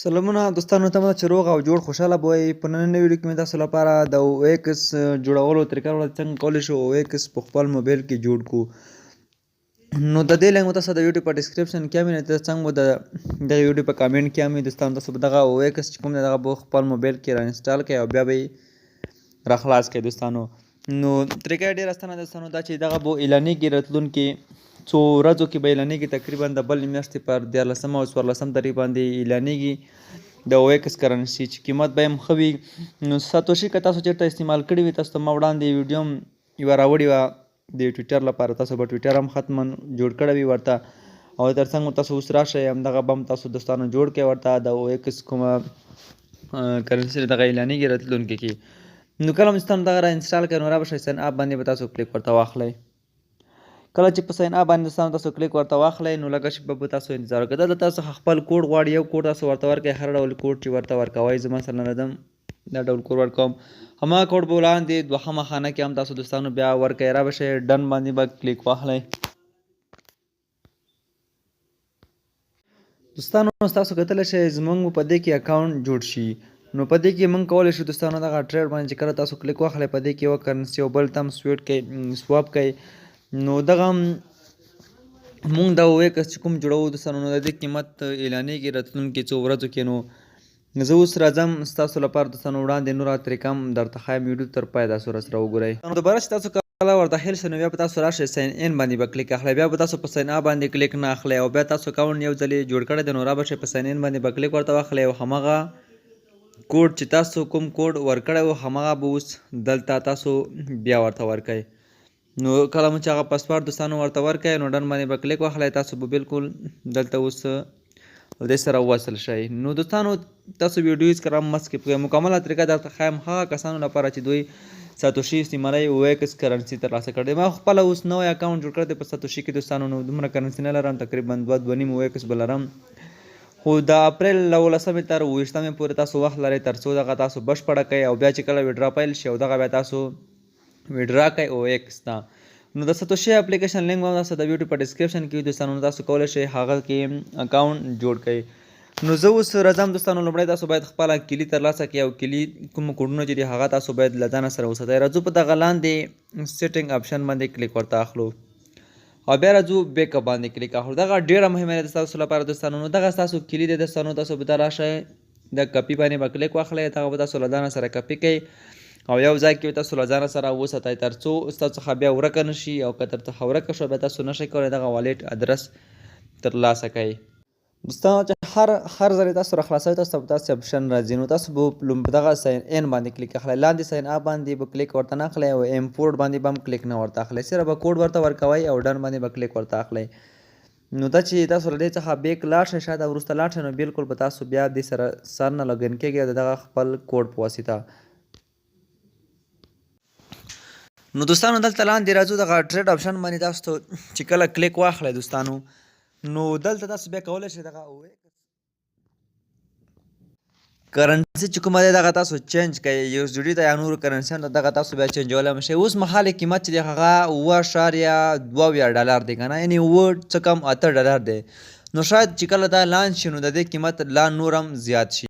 سلامونه دوستانو، تمه ده چې روغ او جوړ خوشاله به وئ. په نننۍ ویډیو کې مې تاسو لپاره د او ایکس جوړولو طریقه وړاندې، څنګه کولی شو او ایکس په خپل موبایل کې جوړ کړو. نو د دې لینک تاسو د ویډیو په ډیسکریپشن کې مې ته څنګه د دغه ویډیو په کمنټ کې مې. دوستانو، تاسو به دغه او ایکس چې کوم دغه په خپل موبایل کې را انسټال کړئ او بیا به یې را خلاص کړئ. دوستانو، نو طریقه یې ډېره اسانه ده. دوستانو، دا چې دغه به اعلانېږي، راتلونکي څو ورځو کې به اعلانېږي، تقریبا د بلې میاشتې پر 13 او 14 تاریخ باندې اعلانېږي د او ایکس کرنسي، چې قیمت به یې هم ښه وي. نو ساتوشي که تاسو چېرته استعمال کړي وي، تاسو ته ما وړاندې ویډیو هم یوه راوړې وه د ټویټر لپاره، تاسو به ټویټر هم حتما جوړ کړی وي ورته، او ترڅنګ تاسو اوس راشئ همدغه به هم تاسو دوستانو جوړ کړئ ورته. د او ایکس کومه کرنسي دغه اعلانېږي راتلونکي کې. نو کله چې تاسو دغه را انسټال کړئ، نو را به شئ ساین اپ باندې به تاسو کلیک ورته واخلئ. کله چې په ساین اپ باندې دوستانو تاسو کلیک ورته واخلئ، نو لږه شېبه به تاسو انتظار وکړئ. دلته تاسو خپل کوډ غواړي، یو کوډ تاسو ورته ورکړئ، هر ډول کوډ چې ورته ورکوئ. زه مثلا راځم دا ډول کوډ ورکوم، هماغه کوډ به وړاندې دوهمه خانه کې هم تاسو دوستانو بیا ورکړئ. را به شئ، ډن باندې به کلیک واخلئ. دوستانو، تاسو کتلی شئ زمونږ په دې کې اکاونټ جوړ شي. نو په دې کې مونږ کولی شو دوستانو دغه ټریډ باندې چې کله تاسو کلیک واخلئ، په دې کې یوه کرنسي او بل ته هم سویټ کوي، سواپ کوي. نو دغه مونږ دا ویکس چې کوم جوړوو دوستانو، نو د دې قیمت اعلانېږي راتلونکي څو ورځو کې. نو زه اوس راځم ستاسو لپاره دوستانو وړاندې نوره طریقه هم درته ښایم. ویډیو تر پایه تاسو راسره وګورئ. نو دوباره چې تاسو کله ور داخل شئ، نو بیا به تاسو راشئ ساین ان باندې به کلیک اخلئ، بیا به تاسو په ساین اپ باندې کلیک نه اخلئ او بیا تاسو اکاونټ یو ځلې جوړ کړی دی. نو را به شئ، په ساین ان باندې به کلیک ورته واخلئ او هماغه کوډ چې تاسو کوم کوډ ورکړی و، هماغه به اوس دلته تاسو بیا ورته ورکړئ. نو کله مو چې هغه پاسورډ دوستانو ورته ورکړئ، نو ډن باندې به کلیک واخلئ، تاسو به بالکل دلته اوس دې سره وصل شئ. نو دوستانو، تاسو ویډیو هیڅکله هم مه سکیپ کړئ، مکمله طریقه درته ښایم هغه کسانو لپاره چې دوی ساتوشي استعمالوي او ایکس کرنسي ترلاسه کړی. ما خپله اوس نوی اکاونټ جوړ کړی دی په ساتوشي کې دوستانو، نو دومره کرنسي نه لرم، تقریبا دوه 2.5 ایکس به لرم. خو د اپریل له 17مې تر 27مې پورې تاسو وخت لرئ ترڅو دغه تاسو بشپړه کړئ او بیا چې کله ویډرا پیل شي او دغه بیا تاسو ویډرا کوي او ایکس ته. نو د ساتوشي اپلیکیشن لینک به تاسو د ویډیو په ډیسکریپشن کې دوستانو، تاسو کولی شئ هغه کې اکاونټ جوړ کړئ. نو زه اوس راځم دوستانو، لومړی تاسو باید خپله کلي ترلاسه کړئ او کلي کوم کوډونه چې دي، هغه تاسو باید له ځانه سره وساتئ. راځو په دغه لاندې سیټینګ اپشن باندې کلیک ورته اخلو او بیا راځو بیک اپ باندې کلیک اخلو. دغه ډیره مهمه ده تاسو لپاره دوستانو. نو دغه تاسو کلي دی دوستانو، تاسو به راشئ د کپي باندې به کلیک واخلئ، دغه به تاسو له ځانه سره کپي کړئ او یو ځای کې تاسو له ځانه سره وساتئ ترڅو ستاسو څخه بیا ورکه نه شي، او که تر څخه ورکه شوه، بیا تاسو نشئ کولی دغه والټ ادرس ترلاسه کړئ. دوستانو، چې هر هر ځل تاسو را خلاصوي، تاسو ته داسې اپشن راځي. نو تاسو به لومړی دغه ساین ان باندې کلیک اخلئ، لاندې ساین اپ باندې به کلیک ورته نه اخلئ او امپورټ باندې به هم کلیک نه ورته اخلئ، صرف به کوډ ورته ورکوئ او ډن باندې به کلیک ورته اخلئ. نو دا چې تاسو له دې څخه بیک لاړ شئ، شاته وروسته لاړ شئ، نو بالکل به تاسو بیا دې سره سر نه لاګین کېږئ د دغه خپل کوډ په واسطه. نو دوستانو، دلته لاندې راځو، دغه ټریډ اپشن باندې تاسو چې کله کلیک واخلئ دوستانو، نو دلته تاسو بیا کولی شئ دغه کرنسي چې کومه ده، دغه تاسو چینج کړئ یو اس ډي ته یا نورو کرنسیانو ته، دغه تاسو بیا چینجولی هم شئ. اوس مهال قیمت چې دی، هغه 7.72 ډالر دی که نه، یعنې اووه څه کم اته ډالر دی. نو شاید چې کله دا لانچ شي، نو د دې قیمت لا نور هم زیات شي.